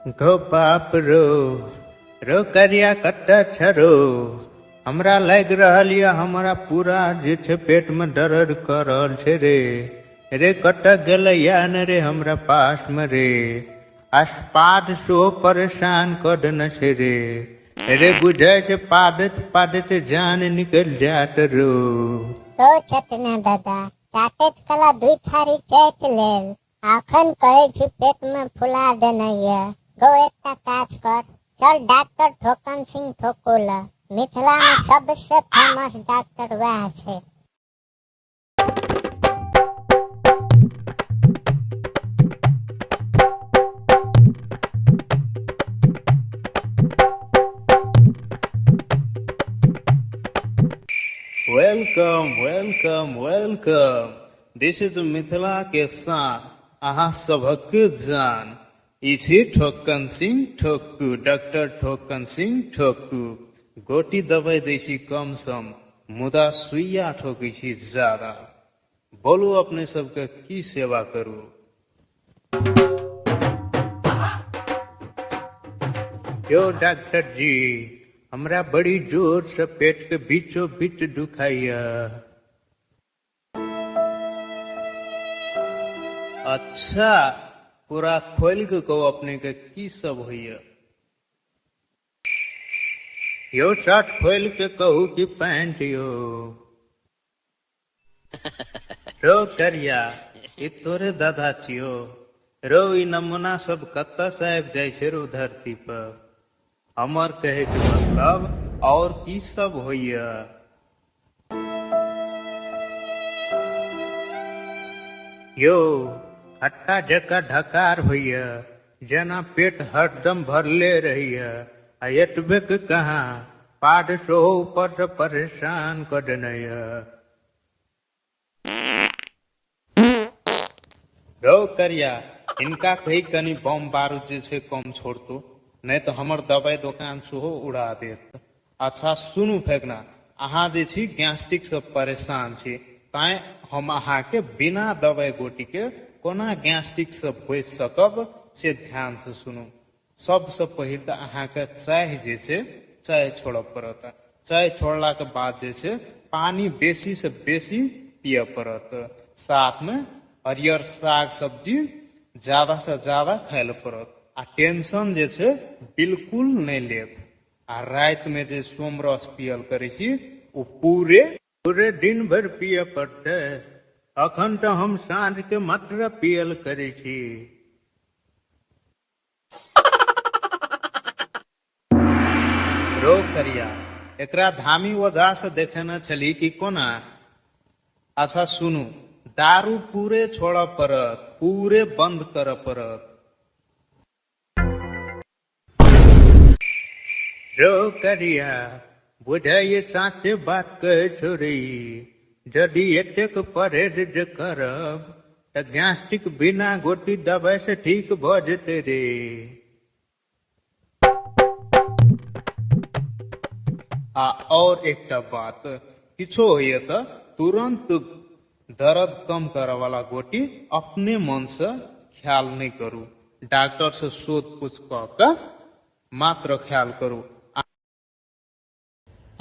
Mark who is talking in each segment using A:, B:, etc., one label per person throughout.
A: गो बाप रो, रो करिया कतऽ छ रो? हमरा लागि रहल यऽ हमरा पूरा जे छै पेटमे दर्द कऽ रहल छै रे। रे कतऽ गेलै या ने रे हमरा पासमे रे। अस्पाद सेहो परेशान कऽ देने छै रे। रे बुझै छै पादैत पादैत जान निकलि जायत रो।
B: तो चटना दादा चाटैत कला दुइ थारी चाटि लेल, अखन कहै छी पेटमे फुला देने यऽ। गौ एकटा काज कर, चल डॉक्टर ठोकन सिंह ठोकू लऽ, मिथिलामे सबसँ फेमस डॉक्टर वएह छै।
A: Welcome welcome welcome. This is Mithila के शान, अहाँ सभक जान। ई छी ठोकन सिंह ठोकू, डॉक्टर ठोकन सिंह ठोकू। गोटी दवाइ दै छी कम सम, मुदा सुइया ठोकै छी ज्यादा। बोलू अपने सबके की सेवा करू? यौ डॉक्टर जी, हमरा बड़ी जोर से पेट के बीचो बीच दुखाइया। अच्छा, पूरा खोलि कऽ कहू अपनेके की सब होइया? यौ शर्ट खोलि कऽ कहू कि पैंट यौ? रौ करिया, ई तोरे दादा छियौ? रौ ई नमूना सब कतऽ से आबि जाइ छै रौ धरती पर? हमर कहैके मतलब और की सब होइया? यौ खट्टा जकाँ ढकार होइया, जेना पेट हरदम भरले रहैया। आ एतबेक कहाँ, पाद सेहो ऊपरसँ परेशान कऽ देने यऽ। रौ करिया, हिनका कही कनी बम बारूद जे छै कम छोड़तौ, नहि तऽ हमर दवाइ दोकान सेहो उड़ा देत। अच्छा सुनू फेकना, अहाँ जे छी गैस्ट्रिकसँ परेशान छी, तैँ हम अहाँके बिना दवाइ गोटीके कोना गैस्ट्रिकसँ बचि सकब से ध्यानसँ सुनू। सबसँ पहिल तऽ अहाँके चाय जे छै चाय छोड़ऽ पड़त। चाय छोड़लाके बाद जे छै पानि बेसीसँ बेसी पियऽ पड़त। साथमे हरियर साग सब्जी ज्यादासँ ज्यादा खाय लए पड़त आ टेंशन जे छै बिल्कुल नहि लेब। आ रातिमे जे सोमरस पियल करै छी ओ पूरे पूरे दिन भरि पियऽ पड़तै। अखन तऽ हम साँझके मात्र पियल करै छी। रौ करिया, एकरा धामी ओझा से देखेने छली कि कोना? अच्छा सुनू, दारू पूरे छोड़ऽ पड़त, पूरे बंद करऽ पड़त। रौ करिया, बुझाइए साँचे बात कहै छौ रे ई। यदि एतेक परहेज जे करब तऽ गैस्ट्रिक बिना गोटी दवाइ से ठीक भऽ जेतै रे। आ और एकटा बात, किछो होइए तऽ तुरन्त दर्द कम करऽ वाला गोटी अपने मन से ख्याल नहि करू, डॉक्टर से शोध पूछ कऽ के मात्र ख्याल करू।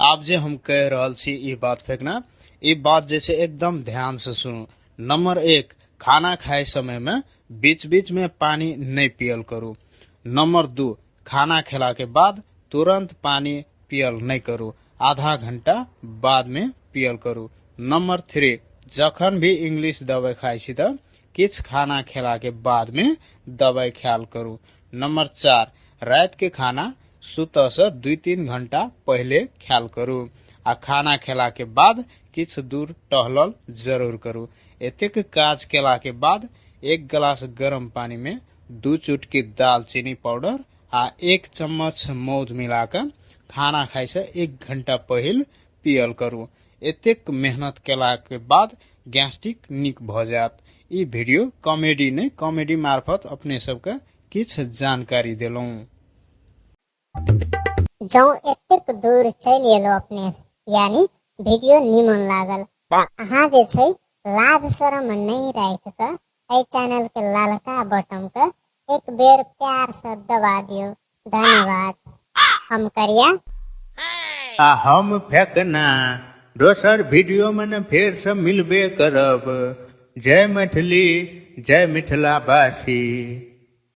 A: आब जे हम कहि रहल छी ई बात फेकना, ई बात जे छै एकदम ध्यान से सुनू। नंबर 1, खाना खाय समय में बीच बीच में पानी नहीं पियल करू। नंबर 2, खाना खेला के बाद तुरंत पानी पियल नहीं करू, आधा घंटा बाद में पियल करू। नंबर 3, जखन भी इंग्लिश दवाई खाइ छी तऽ किछु खाना खेला के बाद में दवाई ख्याल करू। नंबर 4, रात के खाना सुतऽसँ 2-3 घंटा पहिले ख्याल करू आ खाना खेला के बाद किछु दूर टहलल जरूर करू। एतेक काज केला के बाद 1 गिलास गरम पानी में 2 चुटकी दालचीनी पाउडर आ 1 चम्मच मौध मिला कऽ खाना खाइ से 1 घंटा पहिल पियल करू। एतेक मेहनत केला के बाद गैस्ट्रिक नीक भऽ जायत। ई वीडियो कॉमेडी नहि, कॉमेडी मार्फत अपने सबके किछु जानकारी देलहुँ।
B: जँ एतेक दूर चलि एलहुँ अपने, यानी वीडियो नीमन लागल, अहाँ जे छै लाज शरम नहि राखि कऽ एहि चैनल के ललका बटन के एक बेर प्यारसँ दबा दियौ। धन्यवाद। हम करिया।
A: आ हम फेकना दोसर वीडियो में ने फेर से मिलबे करब। जय मैथिली, जय मिथिलावासी।